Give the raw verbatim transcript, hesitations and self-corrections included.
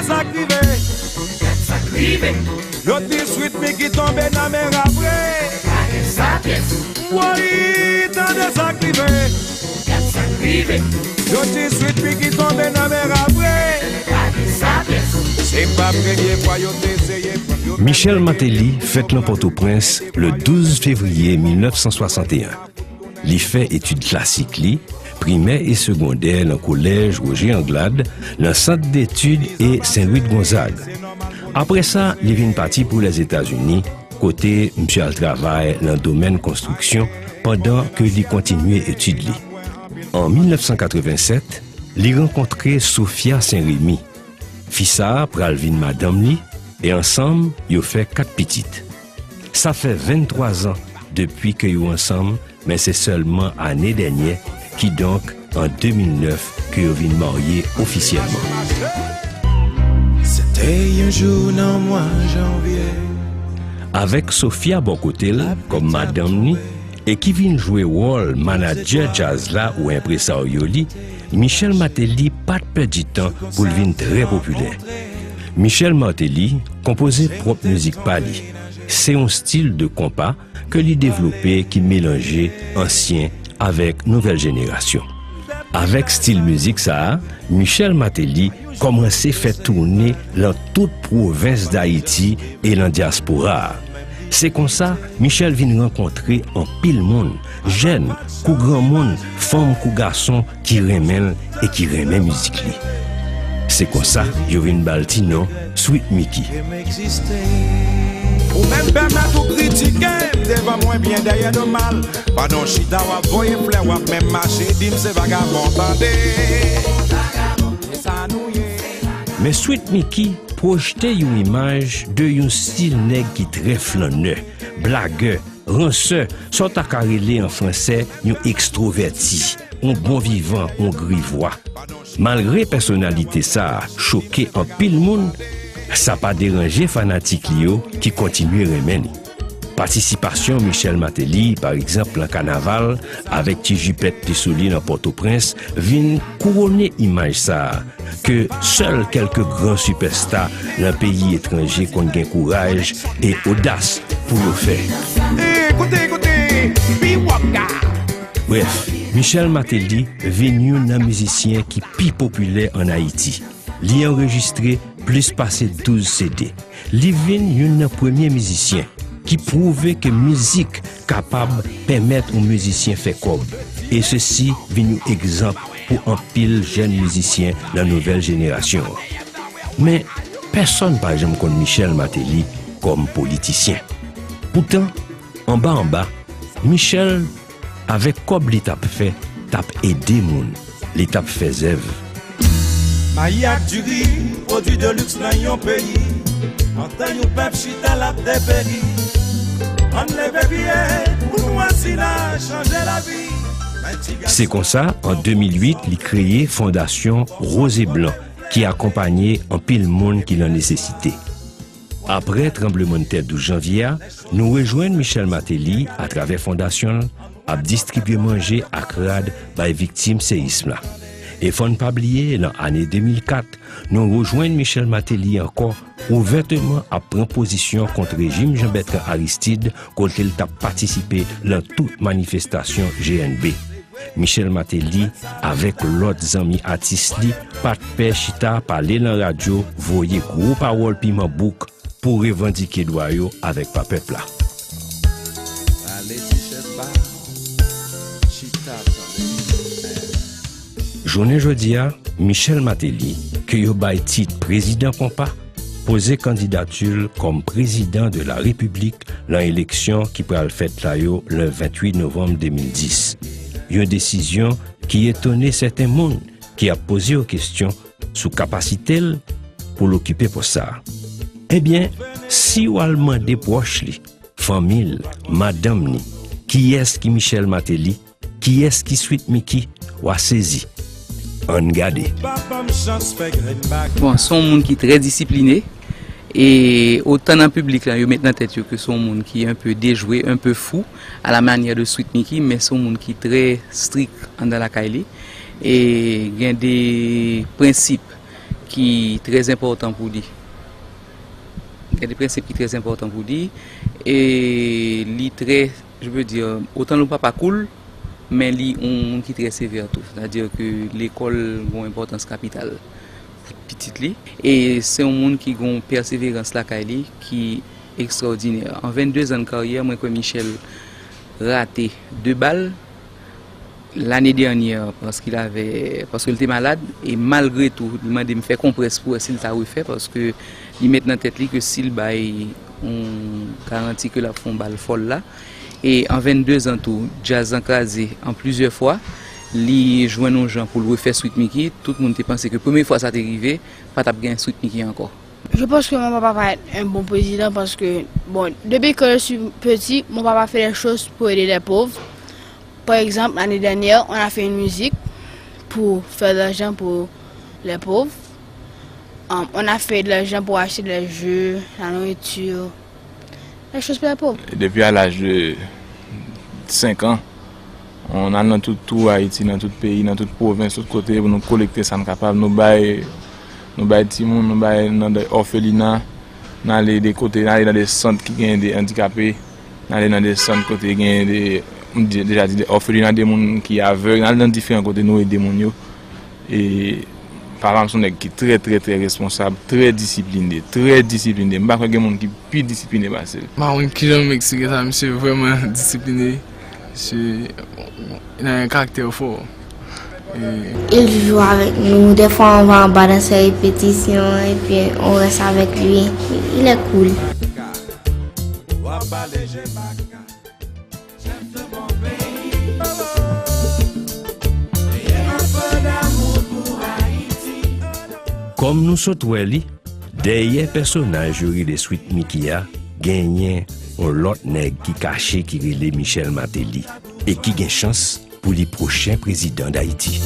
Sa k rive. Yo di Sweet Micky tonbe nan men rapre. Woy, tande sa k rive. Yo di Sweet Micky tonbe nan men rapre. Se pa premye fwa yo te eseye pran yo. Michel Martelly fèt nan Pòtoprens le douz fevriye mil nèf san swasanteyen. Li fè etid klasik li, primè e segondè nan kolèj Roger Anglade, nan Sant Detid e Sen Lwi Gonzag. Apre sa, li vin pati pou Lèzetazini, kote misye al travay nan domèn konstriksyon pandan ke li kontinye etid li. An mil nèf san katrevennsèt, li rankontre Sophia Sen Remi. Fi sa a pral vin madanm li, e ansanm, yo fè kat pitit. Sa fè venntwa zan depi ke yo ansanm, men se sèlman ane dènyè, kidonk an de mil nèf, ke yo vin marye ofisyèlman. Se te yon jou nan mwa janvye. Avèk Sophia bò kote l kòm madanm ni, e ki vin jwe wòl manadjè djaz la ou enpresaryo li, Michel Martelly pa t pèdi tan pou l vin trè popilè. Michel Martelly konpoze pwòp mizik pa li. Se yon stil de konpa ke li devlope ki melanje ansyen avèk nouvèl jenerasyon. Avèk stil mizik sa a, Michel Martelly kòmanse fè toune lan tout pwovens Dayiti e lan dyaspora a. Se konsa, Michel vin rankontre anpil moun, jèn kou granmoun, fanm kou gason, ki renmen l e ki renmen mizik li. Se konsa, yo vin ba l ti non Sweet Micky. Ou menm pèmèt ou kritike m devan mwen byen dèyè do mal. Pandan w chita w ap voye flè, w ap menm mache di m se vagabon, tande. Se sa nou ye. Men Sweet Micky pwojte yon imaj de yon stil nèg ki trè flannè, blagè, ransè, sa w ta ka rele an fransè yon ekstwovèti, yon bon vivan, yon grivwa. Malgre pèsonalite sa a choke anpil moun, sa pa deranje fanatik li yo ki kontinye renmen li. Patisipasyon Michel Martelly, pa egzanp, lan kanaval, avèk ti jipèt li sou li nan Pòtoprens, vin kouwone imaj sa a, ke sèl kèlke gran sipèsta lan peyi etranje konn gen kouraj e odas pou yo fè. Hey, koute, koute, Biwaka! Brèf, Michel Martelly vin youn nan mizisyen ki pi popilè ann Ayiti. Li anrejistre plis pase douz C D. Li vin youn nan premye mizisyen ki pwouve ke mizik kapab pèmèt yon mizisyen fè kòb, e sesi vin yon egzanp pou anpil jèn mizisyen nan nouvèl jenerasyon an. Men, pèsòn pa janm konn Michel Martelly kòm politisyen. Poutan, anba anba, Michel, avèk kòb li t ap fè, t ap ede moun, li t ap fè zèv. Mayi ak diri, pwodui de liks nan yon peyi. Pandan yon pèp chita l ap deperi. Ann leve pye pou nou asina chanje lavi. Se konsa, an de mil uit, li kreye Fondasyon Rose et Blanc, ki akonpanye anpil moun ki nan nesesite. Apre tranblemanntè douz janvye a, nou rejwenn Michel Martelly, atravè fondasyon l, ap distribye manje ak rad bay viktim seyis la. E fò n pa bliye, nan ane de mil kat, nou rejwenn Michel Martelly ankò, ouvèteman ap pran pozisyon kont rejim Jean Bertrand Aristide, kote l t ap patisipe lan tout manifestasyon G N B. Michel Martelly, avèk lòt zanmi atis li, pa t pè chita pale lan radyo, voye gwo pawòl piman bouk pou revandike dwa yo avèk pa pèp la. Pale ti chèf ba, chita tande. Jounen jodi a, Michel Martelly, ke yo bay tit prezidan konpa, poze kandidati l kòm prezidan de la repiblik lan eleksyon ki pral fèt la yo le venntuit novanm de mil dis. Yon desizyon ki etone sèten moun ki ap poze yo kesyon sou kapasite l pou l okipe pòs sa a. Ebyen, si w al mande pwòch li, fanmi l, madanm ni, kiyès ki Michel Martelly, kiyès ki Sweet Micky, w a sezi. Ann gade. Bon, se yon moun ki trè disipline. E otan nan piblik la, yo met nan tèt yo ke se yon moun ki enpe dejwe, enpe fou, à la manière de Sweet Micky, men se yon moun ki trè strik anndan lakay li. E gen de prensip ki trè enpòtan pou li. Gen de prensip ki trè enpòtan pou li. E li trè, je veux dire, otan l papa koul, men li yon moun ki trè sevè tou. Sètadi ke lekòl gen yon enpòtans kapital pou pitit li. E se yon moun ki gen yon pèseverans lakay li ki ekstraòdinè. An vennde zan de karyè, mwen kwè Michel rate de bal. Lane dènyè, paske l avè, paske l te malad, e malgre tou, li mande m fè konprès pou wè si l ta refè, paske li met nan tèt li ke si l bay yon garanti ke l ap fè yon bal fòl la. E an vennde zan tou, djaz lan kraze an plizyè fwa, li jwenn yon jan pou l refè Sweet Micky, tout moun te panse ke premye fwa sa te rive, pa t ap gen Sweet Micky ankò. Je pense que mon papa va être un bon président parce que, bon, depuis que je suis petit, mon papa fait des choses pour aider les pauvres. Par exemple, l'année dernière, on a fait une musique pour faire de l'argent pour les pauvres. Euh, on a fait de l'argent pour acheter des jeux, la nourriture, des choses pour les pauvres. Depi a laj de senk an, nou al nan tout tou Ayiti, nan tout peyi, nan tout pwovens, tout kote pou nou kolekte sa n kapab. Nou bay, nou bay timoun, nou bay nan de òfelina, n ale de kote, n ale nan de sant ki gen de andikape, n ale nan de sant kote gen de, m di, deja di de òfelina, de moun ki avèg, n ale nan diferan kote nou ede moun yo. E papa m se yon nèg ki trè, trè, trè responsab, trè disipline, trè disipline. M pa kwè gen moun ki pi disipline pase l. M pa konn kijan m eksplike sa, misye vrèman disipline. Misye nan yon karaktè fò. E Il joue avec nous. Des fois, on va en bas dans ses répétitions et puis on reste avec lui. Il est cool. Kòm nou sot wè li, dèyè pèsonaj yo rele Sweet Micky a, genyen yon lòt nèg ki kache ki rele Michel Martelly e ki gen chans pou li pwochen prezidan Dayiti.